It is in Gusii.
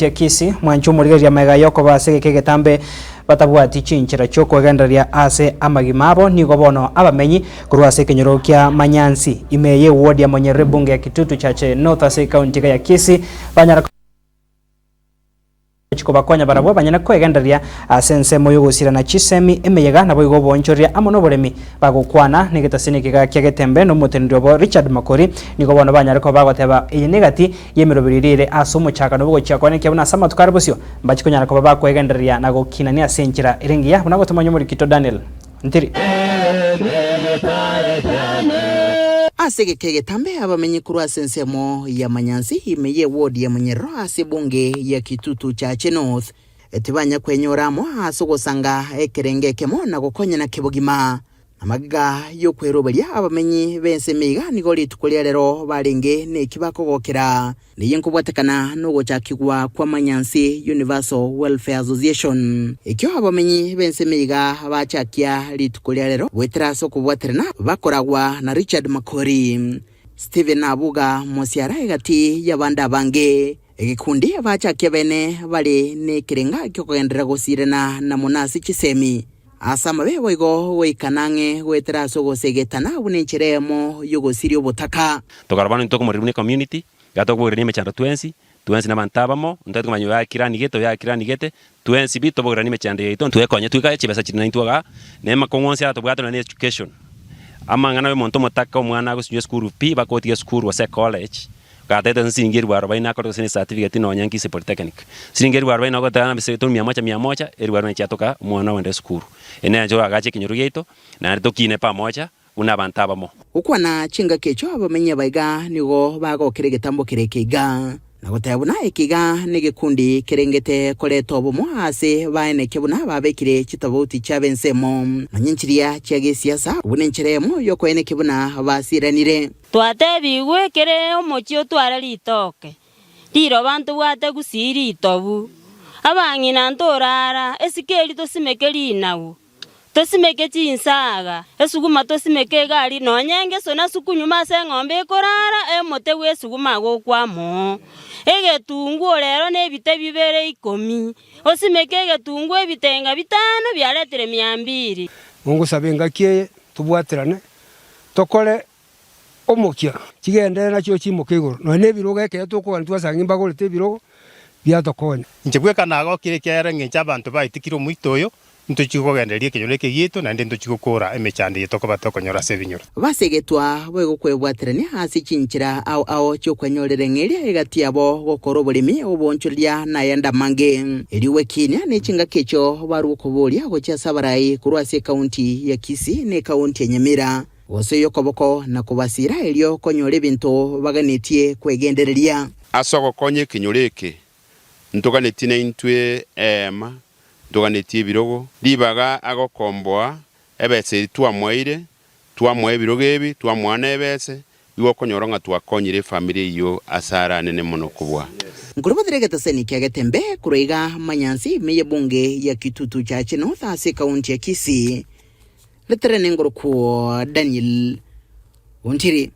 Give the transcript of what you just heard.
Chia Kisii, mwanche omorigereria magega y'okoba ase egeka egetambe batabwati chinchera chi'okwegendereria ase amagima abo, nigo bono abamenyi korwa ase ekenyoro kia Manyansi ime y'eward ya Monyerere ebunge ya Kitutu Chache North ase ekaunti iga ya Kisii banyara gochia kobakonya barabwo abanyene kwegendereria ase ensemo y'ogosirana chisemi, emeyega naboigo oboonchoreria amo noboremi. Bagokwana negetasini ekiga kia Getembe na omoteneneri obo Richard Makori nigo bono banyare koba bagoteba eye negati y'emeroberi eria ere ase omochakano bw'ogochia kwane ekiagera buna ase amatuko are bosio mbachie konyara koba bakwegendereria na gokinania ase enchera ere engiya buna gotomanya omorikito Daniel Ntiri. Ase egeka egetambe abamenyi korwa ase ensemo ya Manyansi ime y'eward ya Munyerero ase ebunge ya Kitutu Chache North tibanya kwenyora amo ase ogosanga ekerengo ekemo na gokonyana kebogima. Na magega y'okweroberia abamenyi b'ensemo iga nigo rituko ria rero barenge neki bakogokera, neye nkobwatekana nogochakigwa kwa Manyansi Universal Welfare Association. Ekio abamenyi b'ensemo iga bachakia rituko ria rero goetera ase okobwaterana bakoragwa na Richard Makori, Stephen Abuga Mosiara egati y'abande abange. Egekundi bachakia bene bare nekerenga gi'okogenderera gosirana na mono ase chisemi. Ase amabe boigo goikana ang'e goetera ase ogosegetana buna enchera eyemo y'ogosiria obotaka. Tokarora bono intwe tokomorera buna ecommunity, iga tokobogerania emechando twensi, twensi na abanto abamo, ntotagete komanya oyo akirani gete, oyo akirani gete, twensi pi tobogeranie emechando yaito, twekonye twikae chibesa chiria naintwe igaa, na amakong'u onsi aratobwate nonye na education, amang'ana ya omonto omotaka omwana agosinywa esukuru pi, bakotiga esukuru gose ecollege, Gatete nsiringi elifu arobaini akore gose ne certificate nonya Kisii Polytechnic. Siringi elifu arobaini ogoteba ng'a mbese tore mia moja mia moja, elifu arobaini chiatoka omwana ogende esukuru. Eye nere enchera oagache ekenyoro giaito, naende tokine pamoja buna abanto abamo. Gokwana chingaki echio abamenyi aba iga nigo bagokera egetambo kere eke iga, na goteba buna eke iga negekundi kerengete koreta obomo ase baenekia buna babekire chitabauti chiabo ensemo, nonya nchiria chia gesiasa, buna enchera eyemo yokoenekia buna basiranire. Twatebigwe kere omochie otware ritoke, riroba ntobwate gusii ritobu. Abang'ina ntorara, esike eria tosimeke rinagu, tosimeke chinsaga, esuguma tosimeke egari, nonye engeso na sukunyuma ase eng'ombe ekorara, emote bw'esuguma gokwa amo. Egetunguo rero nebite bibere ikomi, osimeke egetunguo ebitenga bitano biaretire mia mbiri. Ngosaba engaki eye tobwaterane, tokore omokia. Chigenderere nachio chimoke igoro, nonya nebirogo ekero tokogania twasanga mbagorete ebirogo biatokonya. Inche bweka nagokire ekiagera engencho abanto baitikire omoito oyo, ntochie kogendereria ekenyoro eke giaito, naende ntochie gokoora emechando eye tokoba tokonyora ase ebinyoro. Basegetwa boigo kwebwaterania ase chinchera ao ao chi'okwenyorera eng'eria egati yabo gokora oboremi, oboonchoreria, na ayande amange. Erio gwekiinia ne chingaki echio barue okoboria gochia ase abarai korwa ase ekaunti ya Kisii na ekaunti ya Nyamira. Gose oy'okoboko na kobasiira erio konyora ebinto baganetie kwegendereria. Ase ogokonya ekenyoro eke ntoganetie naintwe eema, ntoganetie ebirogo. Ribaga agokomboa ebesa eria twamoeire, twamoa ebirogo ebi, twamoa na ebese, igo okonyora ng'a twakonyire efamiri eyio ase are anene mono kobua. Nkorobotera egeteseni kia Getembe korwa iga Manyansi ime y'ebunge ya Kitutu Chache North ase ekaunti ya Kisii. Ritere nengorokwo Daniel Ontiri.